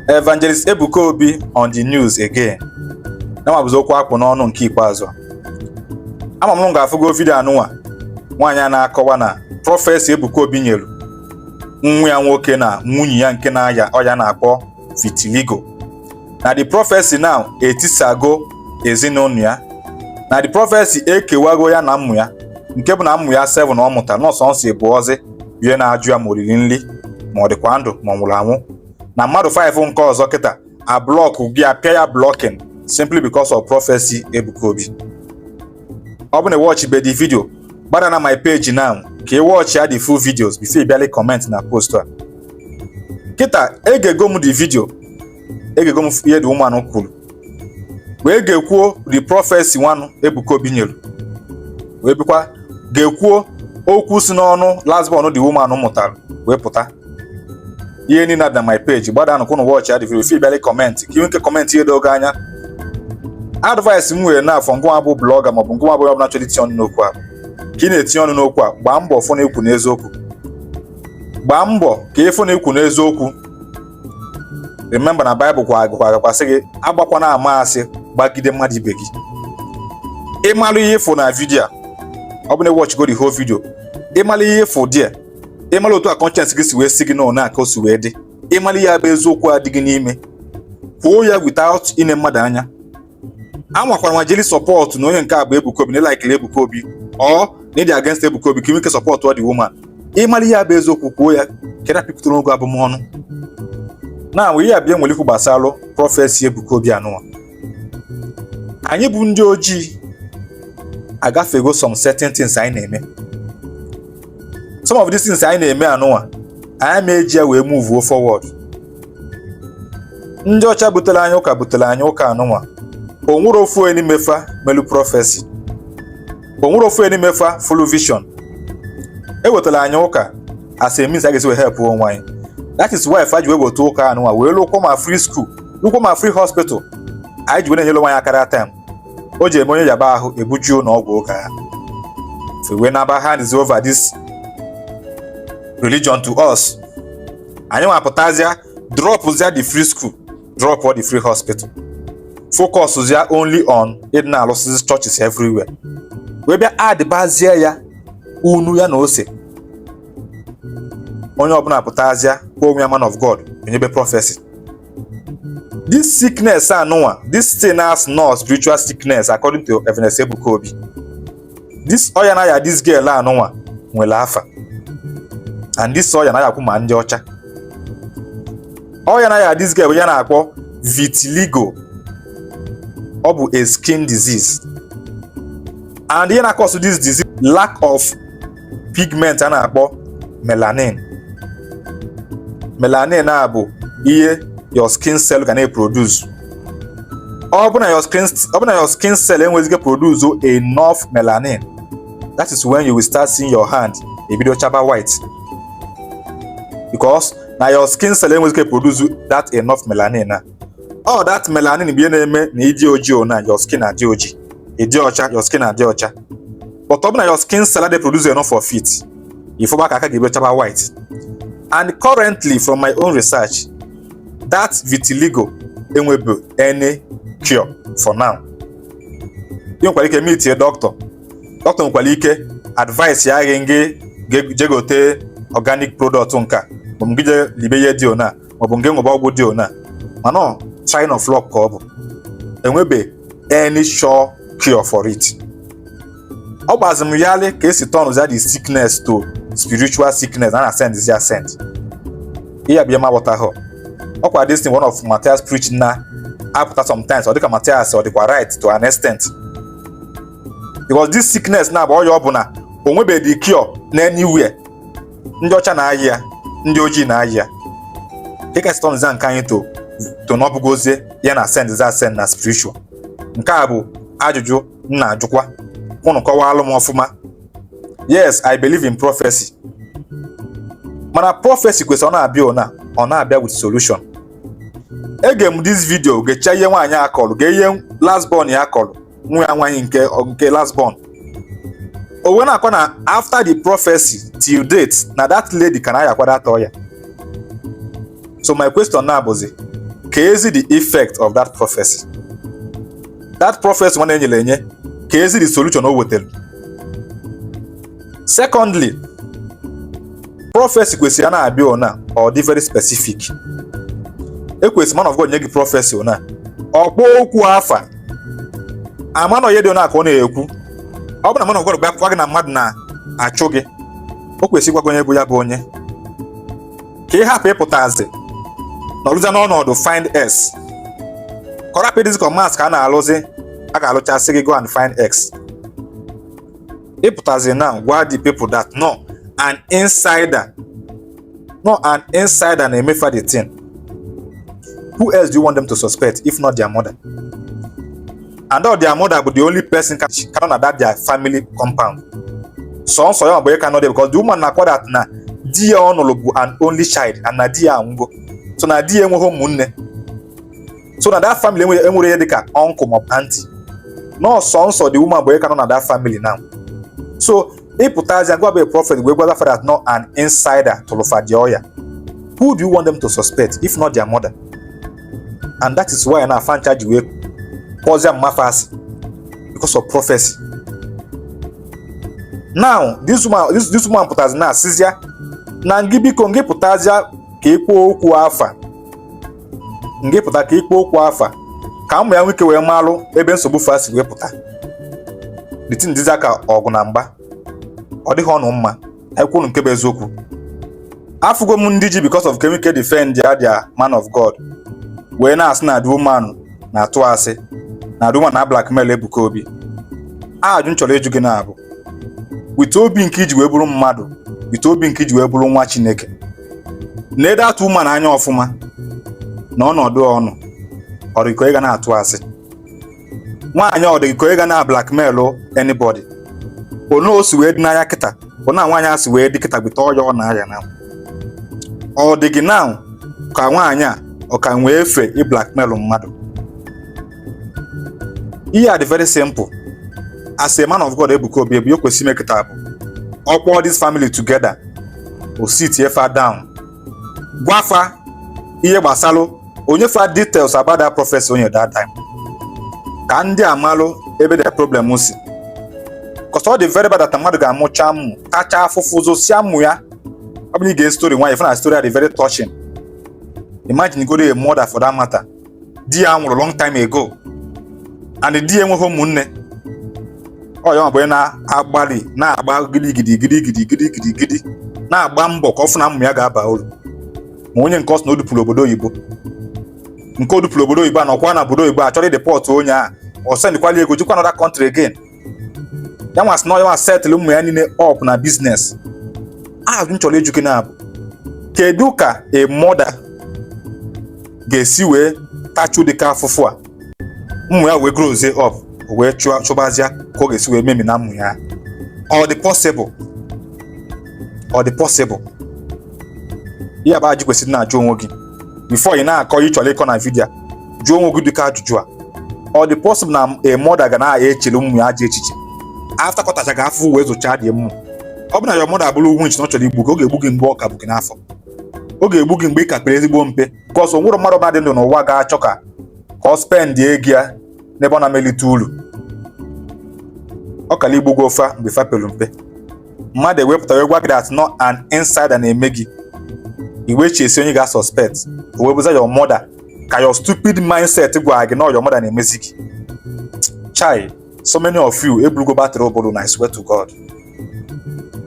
Evangelist Ebuka Obi on the news again. Na bụzi okwu akpụ n'ọnụ nke ikpeazụ a. Ama m ga-afụgo video anụnwa nwaanyị a na-akọwa na prophecy Ebuka Obi nyelu nwa ya nwoke na nwunye ya nke na-aya ọya na-akpọ vitiligo, na the prophecy now etisago ezinụlọ ya, na the prophecy ekewago ya na mmụ ya, nke bụ na mmụ ya 7 ọ mụtara nọọsụ nsọ ịbụọzi ihe na-ajụ ya ma oriri nri, ma ọ dịkwa ndụ, ma ọ nwụrụ anwụ, na mmadụ 5 nke ọzọ kịta a block gị, apịa ya blocking simply because of prophecy Ebuka Obi. Ọ bụ na watch be the video, gbada na my page now ka ị watch ya the full videos before ị bịala comment na post a. Kịta egego m the video, egego m ihe the woman kwuru, wee gekwuo the prophecy nwanụ Ebuka Obi nyelu, wee bịkwa gekwuo okwu si n'ọnụ last born the woman mụtara wee pụta. Ihe niile dị na my page, gbada nụ kwụnụ watch ya the video before ị bịala comment, ka ị nwee ike comment ihe dogo anya. Advice m nwere n'afọ ngụnwa bụ blogger maọbụ ngụnwa bụ ọbụla chọrọ itinye ọnụ n'okwu a, ka ị na-etinye ọnụ n'okwu a, gbaa mbọ fụ na ikwu n'eziokwu. Gbaa mbọ ka ịfụ na ikwu n'eziokwu. Remember na Bible kwa agụkwa agakwasị gị agbakwana ama asị gbagide mmadụ ibe gị. Ịmalụ ihe ịfụ na video a, ọ bụ na watch go the whole video, ịmalụ ihe ịfụ there, ịmalụ otu a conscience gị si wee si gị na ona ka o si wee dị, ịmalụ ya bụ eziokwu adịghị n'ime, kwuo ya without ine mmadụ anya. Anwakwara nwa jeli support na onye nke a bụ Ebuka Obi, na ịlikele Ebuka Obi ọ na ịdị against Ebuka Obi, ka ị nwee ike support the woman. Ịmara ihe bụ eziokwu, kwuo ya. Keda pipụtara ogo abụmọnụ na ihe abịa nwere ikwu gbasalụ prophecy Ebuka Obi anụwa. Anyị bụ ndị ojii agafego some certain things anyị na-eme. Some of these things anyị na-eme anụwa, anyị ma eji ya wee move forward. Ndị ọcha butere anyị ụka, butere anyị ụka anụnwa. O nwere ofu onye n'ime fa melu prophecy, o nwere ofu onye n'ime fa full vision. E wetara anyị ụka as a means a ga-esi wee help onwe anyị. That is why fa ji wee weta ụka anụnwa, wee lụkwa ma free school, lụkwa ma free hospital, anyị ji wee na-enyere onwe anyị aka. That time o ji eme onye yaba ahụ ebujuo n'ọgwụ ụka ya, so wee naba hand over this religion to us. Anyị nwapụtazịa, dropzia the free school, drop all the free hospital, focus only on ịdị na-alụsịzi churches everywhere, wee bịa adịbazie ya unu ya na ose. Onye ọbụla pụtazịa kpọọ onwe ya man of God, enyebe prophecy. This sickness anụnwa, this thing as no spiritual sickness according to Evangelist Ebuka Obi, this ọya na ya this girl anụnwa nwere afa, and this ọya na yakwu ma ndị ọcha. Ọya na ya this girl bụ ya na-akpọ vitiligo. Ọ bụ a skin disease, and ihe na-cause this disease, lack of pigment a na-akpọ melanin. Melanin a bụ ihe your skin cell ga na-eproduce. Ọ bụ na your skin cell enweghị ike produce enough melanin, that is when you will start seeing your hand ebido chaba white, because na your skin cell enweghị ike produce that enough melanin. Na all that melanin bụ ihe na-eme na ịdị ojii, na your skin adị ojii, ịdị ọcha, your skin adị ọcha. But ọ bụ na your skin cell adịghị produce enough of it, ifụba ka aka ga-ebido chaba white. And currently, from my own research, that vitiligo enwebe any cure for now. Ị nwekwara ike meet a doctor, doctor nwekwara ike advice ya gị ngị je gote organic product nka, maọbụ ngị je libe ihe dị ona, maọbụ ngị ṅụba ọgwụ dị ona, mana ọ sign of luck ka ọ bụ. Enwebe any sure cure for it. Ọ gbazi m yali ka esi turn the sickness to spiritual sickness a na send ya send. Ihe abịa ma ghọta ọkwa this thing one of Matthias preach na apụta sometimes. Ọ dịka Matthias ọ dịkwa right to an extent, because this sickness na bụ ọya ọ bụ na o nwebeghị cure na anywhere. Ndị ọcha na-ayị ya, ndị ojii na-ayị ya. Ka esi turn nke anyị to na ọbụgozie ya na send za send na spiritual. Nke a bụ ajụjụ m na-ajụkwa unu, kọwaalụ m ọfụma. Yes, I believe in prophecy, mana prophecy kwesịrị ọ na-abịa ona ọ na-abịa with solution. Ege m this video, gechaa ihe nwaanyị a kọrọ, gee ihe last born ya kọrọ, nwa ya nwaanyị nke last born. O wee na-akọ na after the prophecy till date, na that lady ka na-ayakwa that ọya. So my question now bụzi, Ka ezi the effect of that prophecy, that prophecy nwa enyere enye, ka ezi the solution o wetara. Secondly, prophecy kwesịrị a na-abịa ona ọ dị very specific. Ekwesị man of God nye gị prophecy ona ọkpọ okwu afa ama na onye dị ona ka ọ na-ekwu. Ọ bụ na man of God gwa gị na mmadụ na-achụ gị, o kwesịrị ịgwa gị onye bụ ya bụ onye, ka ị hapụ ịpụtazi nọrụzie n'ọnọdụ find x, ka ọ rapụ ịdịzi ka mass ka a na-alụzi, a ga-alụchasị gị go and find x. Ịpụtazi now gwa the people that no an insider, no an insider na-emefa the thing. Who else do you want them to suspect if not their mother? And all their mother bụ the only person ka nọ na that their family compound. Sọnsọ ya bụ onye ka nọ there, because the woman na-akwa that na di ya ọ nụrụ bụ an only child and na di ya anwụgo, so na di ya enweghị ụmụnne, so na that family enwere ihe dịka uncle maọbụ auntie. No, sọnsọ the woman bụ onye ka nọ na that family now. So ịpụtazi gwa bụ a prophet wee gwa that no an insider tụrụfa the ọya. Who do you want them to suspect if not their mother? And that is why na afancha ji wee kpọzie mmafa asị because of prophecy. Now this woman pụtazi na asịzịa na ngị, biko, ngị pụtazịa ka ịkpọ okwu afa, ngị pụta ka ịkpọ okwu afa ka ụmụ ya nwoke wee malụ ebe nsogbu fa si wee pụta. The thing dịzịa ka ọgụ na mgba, ọ dịghị ọnụ mma. Ekwuru nke bụ eziokwu, afụgo m ndị ji because of ka defend ya their man of God wee na-asị na the woman na-atụ asị, na the woman na blackmail Ebuka Obi. Ajụ m chọrọ ịjụ gị na-abụ, with obi nke iji wee bụrụ mmadụ, with obi nke iji wee bụrụ nwa Chineke, na that woman anya ọfụma na ọnọdụ ọnụ, ọ dị ka onye ga na-atụ asị nwaanyị? Ọ dị ka onye ga na blackmail anybody? One o si wee dị n'anya kịta bụ na nwaanyị a si wee dị kịta gbute ọya ọ na-aya na ọ dị gị now ka nwaanyị a ọ ka nwee efe ị blackmail mmadụ. Ihe a dị very simple. As a man of God, Ebuka Obi ebu o kwesịrị ime kịta bụ ọ kpọọ this family together, o sit fa down, gwa fa ihe gbasalụ onye fa details about that prophecy onye that time, ka ndị amalụ ebe the problem si, cause ọ dị very bad that mmadụ ga-amụcha mmụ, tacha afụfụ, zụsịa mmụ ya. Ọ bụrụ na ị ga story nwaanyị fụ na story a dị very touching. Imagine go a mother for that matter, di ya nwụrụ long time ago and di ya enweghị ụmụnne. Ọ ya bụ onye na-agbalị na-agba gidigidi gidigidi gidigidi gidi, na-agba mbọ ka ọ fụ na mmụ ya ga-aba uru. Ma onye nke ọ sị na o dupụrụ obodo oyibo, nke o dupụrụ obodo oyibo a nọkwa na obodo oyibo a chọrọ ịdeport onye a, ọ sendkwala ego jikwa another country again. Ya nwa sị na ọ ya nwa settle ụmụ ya niile up na business. Ajụ m chọrọ ịjụ gị na-abụ, kedu ka a mother ga-esi wee tachu dịka afụfụ a, ụmụ ya wee growzie up, o wee chụbazịa ka ọ ga-esi wee memi na ụmụ ya? Ọ dị possible? Ọ dị possible? Ihe bụ ajụ kwesịrị na-ajụ onwe gị before ị na-akọ ị chọrọ ịkọ na video. Jụọ onwe gị dịka ajụjụ a: ọ dị possible na a mother ga na-echere ụmụ ya ajọ echiche after kọtacha ga afụ wee zụchaa dị mmụ? Ọ bụ na your mother abụrụ winch na ọ chọrọ igbu gị, ọ ga-egbu gị mgbe ọ ka bụ gị n'afọ, ọ ga-egbu gị mgbe ị ka pere ezigbo mpe, because o nwere mmadụ ọbụla dị ndụ n'ụwa ga-achọ ka ọ spend ego ya n'ebe ọ na-amelite uru. Ọ kala igbu gị ofe mgbe fa pelu mpe. Mmadụ ewepụta wee gwa gị that not an insider na-eme gị, iwe chesi onye ga-suspect, o wee bụza your mother, ka your stupid mindset gwara gị na your mother na-emezi gị. Chai, so many of you eburugo battery ụbụrụ na, I swear to God,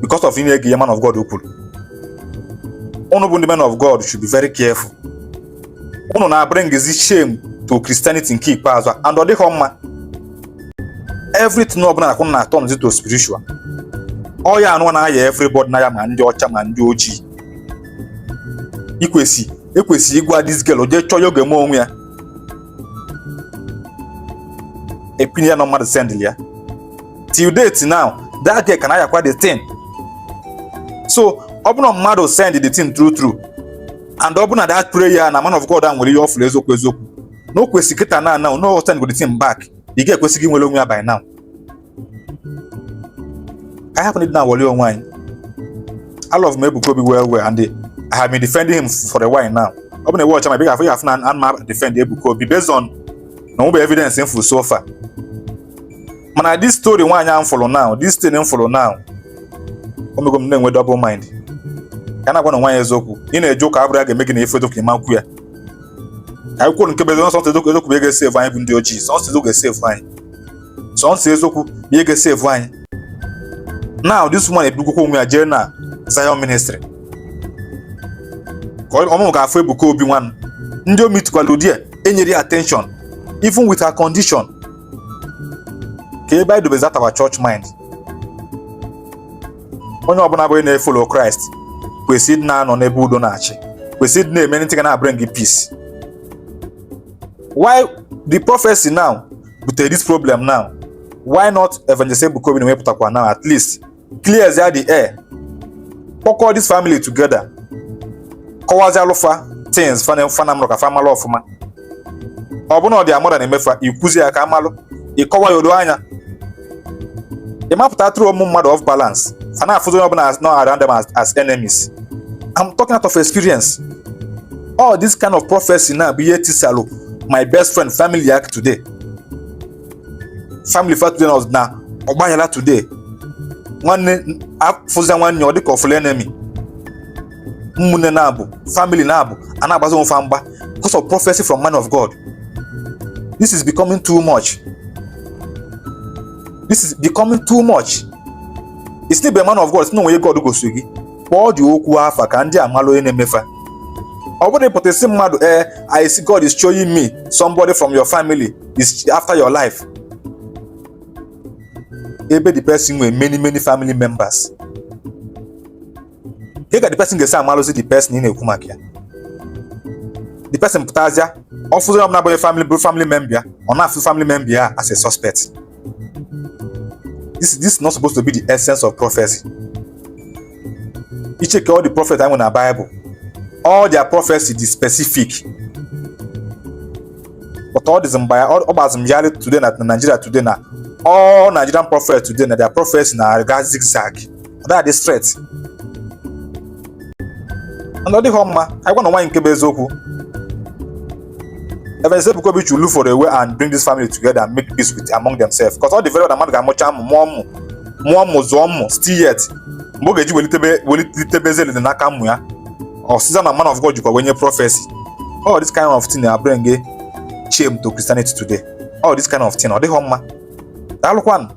because of inye gị ihe man of God kwuru. Unu bụ ndị men of God should be very careful. Unu na-bring shame to Christianity nke ikpeazụ a, and ọ dịghọ mma. Everything ọbụla na na turn to spiritual. Ọ ya anụ na-aya everybody na ya, ma ndị ọcha ma ndị ojii. Ikwesị ekwesị ịgwa this girl o jee chọọ ya oge eme onwe ya epinye ya na mmadụ send ya. Till date now, that girl can ayakwa the thing. So ọ bụrụ na mmadụ send the thing true true, and ọ bụrụ na that prayer na man of God a nwere ihe ọ fụrụ eziokwu eziokwu na o kwesị kịta na now no send the thing back, ị ga-ekwesịghị inwere onwe ya by now. Ka anyị hapụ na ịdị na-awọli onwe anyị. I love m Ebuka Obi well well, and I have been defending him for a while now. Ọ bụ na watch ma ị ga-afụ, ị ga-afụ na ana m defend Ebuka Obi based on na onwebe evidence m fụ so far. Mana this story nwaanyị ahụ fụrụ now, this thing m fụrụ now, o mego m na-enwe double mind. Ka na-agwa na nwaanyị eziokwu ị na-eje ụka abụrụ ya ga-eme gị na efe eziokwu ịma nkwu ya. Ka anyị kwuo nke bụ eziokwu. Sọnsọ eziokwu, eziokwu bụ ihe ga-esave anyị bụ ndị ojii. Sọnsọ eziokwu ga-esave anyị. Sọnsọ eziokwu bụ ihe ga-esave anyị. Now this woman ebugokwa onwe ya jee na Zion Ministry ka ọmụmụ ga-afụ Ebuka Obi. Nwanne ndị o mitikwala ụdị a enyere ya attention even with her condition. Ka ebe anyị dobezi that our church mind, onye ọbụla bụ onye na-efollow Christ kwesịrị ịdị na-anọ n'ebe udo na-achị, kwesịrị ịdị na-eme anything ga na-bring peace. Why the prophecy now butere this problem now? Why not Evangelist Ebuka Obi na-ewepụtakwa now, at least clears ya the air, kpọkọ this family together, kọwazie alụfa things fana fana mụrụ ka fa malụ ọfụma? Ọ bụ na ọ dị amụra na-emefa ikwuzi ya ka amalụ, ịkọwa ya odo anya, ịmapụta through ụmụ mmadụ off balance, fa na-afụzi onye ọbụla nọ around them as enemies. I'm talking out of experience. All this kind of prophecy now bụ ihe tisalụ my best friend family ya today. Family fa today nọ na ọgbaghara today. Nwanne afụzia nwanne ọ dịka ọfụla enemy. Ụmụnne na-abụ, family na-abụ a na-agbazi onwe fa mgba because of prophecy from man of God. This is becoming too much. This is becoming too much. It's not a man of God si na onwe God gosiri gị, kpọọ dị okwu afa ka ndị amalụ onye na-emefa. Ọ bụrụ ịpụta isi mmadụ, ee, "I see God is showing me somebody from your family is after your life," ebe the person nwere many, many family members, ke ka the person ga-esi amalụzi the person ị na-ekwu maka ya? The person pụtazịa, ọ fụzi onye ọbụla bụ family, bụ family member ya, ọ na-afụ family member ya as a suspect. This is not supposed to be the essence of prophecy. Icheke all the prophet anyị nwere na Bible, all their prophecy dị specific, but all this mgbe ọ gbazim yari today na Nigeria today, na all Nigerian prophets today, na their prophecy na-aga zigzag, ọ dị straight and ọ dịghị mma. Anyị gwa na nwaanyị nke bụ eziokwu, Evangelist Ebuka Obi should look for a way and bring this family together and make peace with among themselves, because all the very na mmadụ ga-amụcha ụmụ, mụọ ụmụ, mụọ ụmụ, zụọ ụmụ, still yet mgbe ọ ga-eji welitebe welitebe eze n'aka ụmụ ya, ọsịza na man of God jikwa wenye prophecy. All this kind of thing na bring shame to Christianity today. All this kind of thing, ọ dịghị mma. Daalụkwanụ.